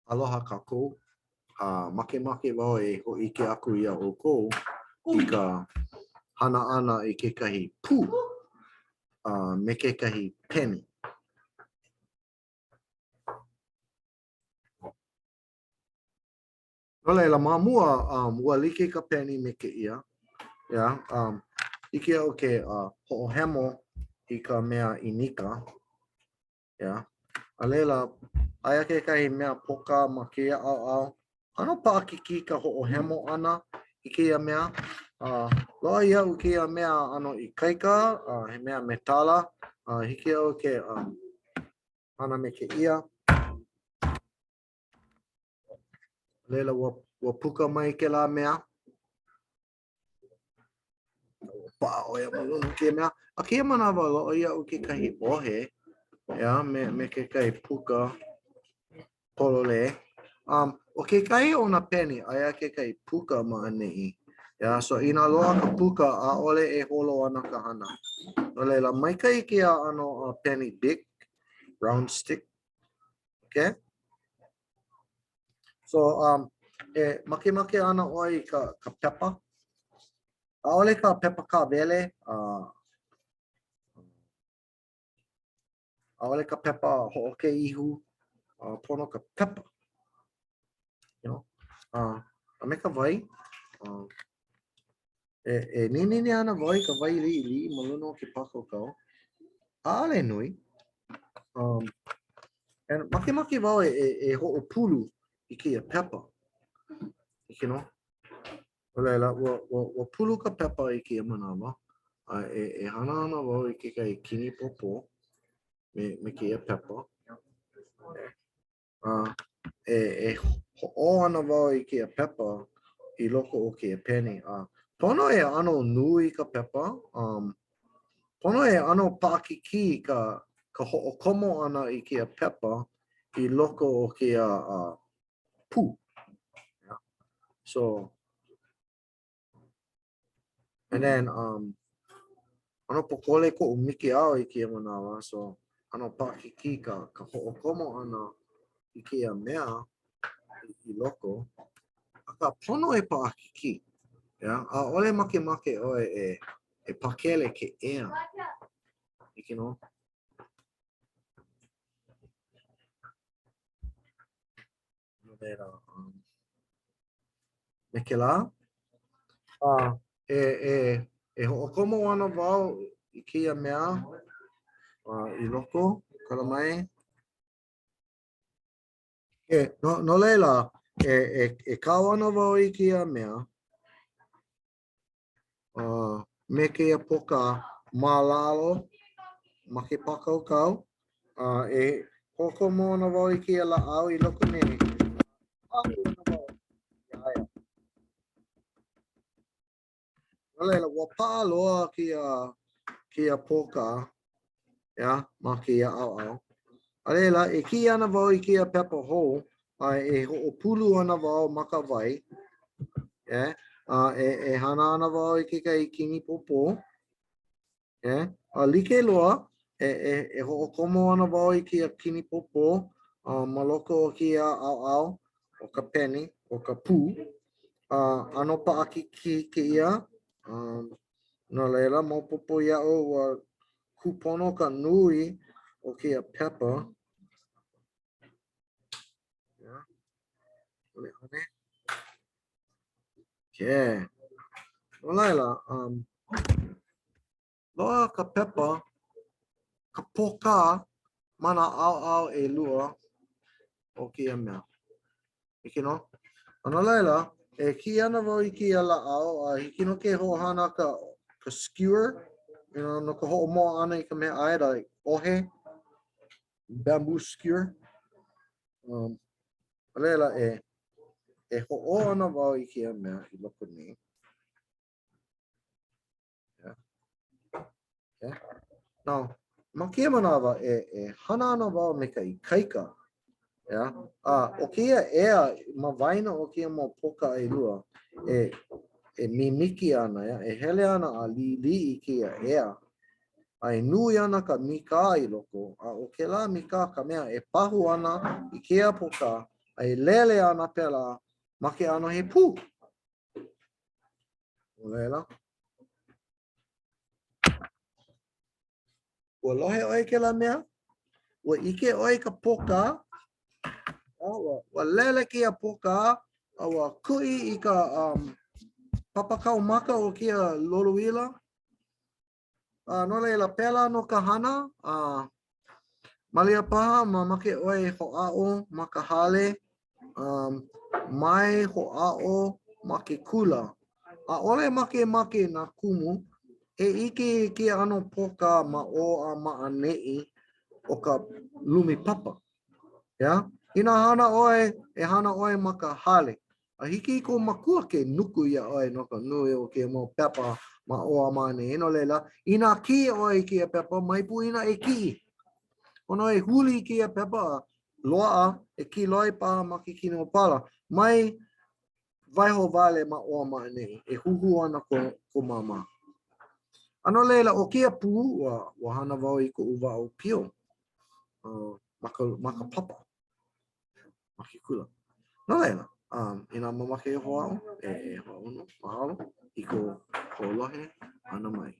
Aloha kākou. A makemake wau e hōʻike aku iā ʻoukou i ka hana ʻana i kekahi pū a me kekahi peni. No laila, ma mua, um, ua like ka peni me kēia. Yeah, um, hiki iaʻu ke uh, hoʻohemo i ka mea ʻīnika. Yeah. A laila, aia kekahi mea pōkā ma kēia ʻaoʻao. ʻAno paʻakikī ka hoʻohemo ʻana i kēia mea. Uh, loaʻa iaʻu kēia mea ʻano ikaika, uh, he mea metala. Uh, hiki iaʻu ke um, hana me kēia. A laila, ua, ua puka mai kēlā mea. Ua paʻa ʻo ia ma luna o kēia mea. A kēia manawa, loaʻa iaʻu kekahi ʻohe, yeah, me, me kekahi puka pololē. Um, ʻo kekahi o nā peni, aia kekahi puka ma ʻaneʻi. Yeah, so inā loaʻa ka puka, ʻaʻole e holo ana ka hana. No laila, maikaʻi kēia ʻano uh, peni Bic, round stick. Okay? So, um, e makemake ana ʻoe i ka, ka pepa? ʻAʻole ka pepa kāwele, uh, ʻaʻole ka pepa hoʻokē ihu, uh, pono ka pepa. You know? Uh, a me ka wai. Uh, e, e ninini ana wau i ka wai liʻiliʻi ma luna o ke pākaukau. ʻAʻole nui. Um, and makemake wau e, e, e hoʻopulu i kēia pepa. You know? No laila, ua, ua, ua pulu ka pepa i kēia manawa, a e, e hana ana wau i kekahi kinipōpō me, me kēia pepa. A e, e hoʻō ana wau i kēia pepa i loko o kēia peni. A pono e ʻano nui ka pepa, um, pono e ʻano paʻakikī ka, ka hoʻokomo ʻana i kēia pepa i loko o kēia uh, pū. Yeah. So, And then, um, ʻano pōkole koʻu mikiʻao i kēia manawa, so ʻano paʻakikī ka, ka hoʻokomo ʻana i kēia mea i, i loko. Akā, pono e paʻakikī. Yeah? ʻAʻole makemake ʻoe e, e pakele ke ea. Hiki nō? No laila, um, me kēlā, a e, e, e hoʻokomo ana wau i kēia mea uh, i loko, kala mai. E, no, no laila, e, e, e kau ana wau i kēia mea, uh, me kēia pōkā ma lalo ma ke pākaukau. Uh, e hoʻokomo ana wau i kēia lāʻau i loko nei. Pahu ana wau iā ia. No laila, ua paʻa loa kēia, kēia pōkā yeah, ma kēia ʻaoʻao. A laila, e kiʻi ana wau i kēia pepa hou, a e hoʻopulu ana wau ma ka wai, yeah, a e, e hana ana wau i kekahi kinipōpō, yeah, a like loa, e, e, e hoʻokomo ana wau i kēia kinipōpō uh, ma loko o kēia ʻaoʻao o ka peni, o ka pū, a ʻano paʻakikī kēia, um, no laila, maopopo iaʻu ua kūpono ka nui o kēia pepa. Yeah. ʻAne. Okay. No laila, um, loaʻa ka pepa, ka pōkā ma nā ʻaoʻao ʻelua o kēia mea. Hiki nō? A no laila, e kiʻi ana wau i kēia lāʻau, a hiki nō ke hoʻohana ka, ka skewer, you know, no ka hoʻomoʻa ʻana i ka mea ʻai, like ʻohe, bamboo skewer. Um, a laila, e, e hoʻō ana wau i kēia mea i loko nei. Yeah. Yeah. Now, ma kēia manawa, e, e hana ana wau me ka ikaika. Yeah. A ʻo kēia ea ma waena o kēia mau pōkā ʻelua, e, e mimiki ana, yeah? e hele ana a liʻiliʻi kēia ea. A e nui ana ka mīkā i loko, a ʻo kēlā mīkā ka mea e pahu ana i kēia pōkā. A e lele ana pēlā ma ke ʻano he pū. No laila, ua lohe ʻoe i kēlā mea? Ua ʻike ʻoe i ka pōkā? Ua, ua lele kēia pōkā a ua kuʻi i ka um, papa kaumaka o kēia lolouila. A no laila, pēlā nō ka hana, a malia paha mamake ʻoe e hoʻāʻo ma ka hale, um, mai hoʻāʻo ma ke kula. ʻAʻole makemake nā kumu e ʻike i kēia ʻano pōkā ma ʻō a ma ʻaneʻi o ka lumi papa. Yeah? Inā hana ʻoe, e hana ʻoe ma ka hale. A hiki i kou makua ke nuku iā ʻoe no ka nui o kēia mau pepa ma ʻō a ma ʻaneʻi. No laila, inā kiʻi ʻoe i kēia pepa, mai poina e kiʻi. Pono e huli i kēia pepa a loaʻa e kiloi paha ma ke kini ʻōpala. Mai waiho wale ma ʻō a ma ʻaneʻi. E huhū ana ko, ko māmā. A no laila, ʻo kēia pū, ua, ua hana wau i koʻu wā ʻōpio uh, ma ka, ma ka papa. ma ke kula. No laila, um, inā mamake e hoʻāʻo, e, e hoʻāʻo nō, mahalo i kou hoʻolohe ʻana mai.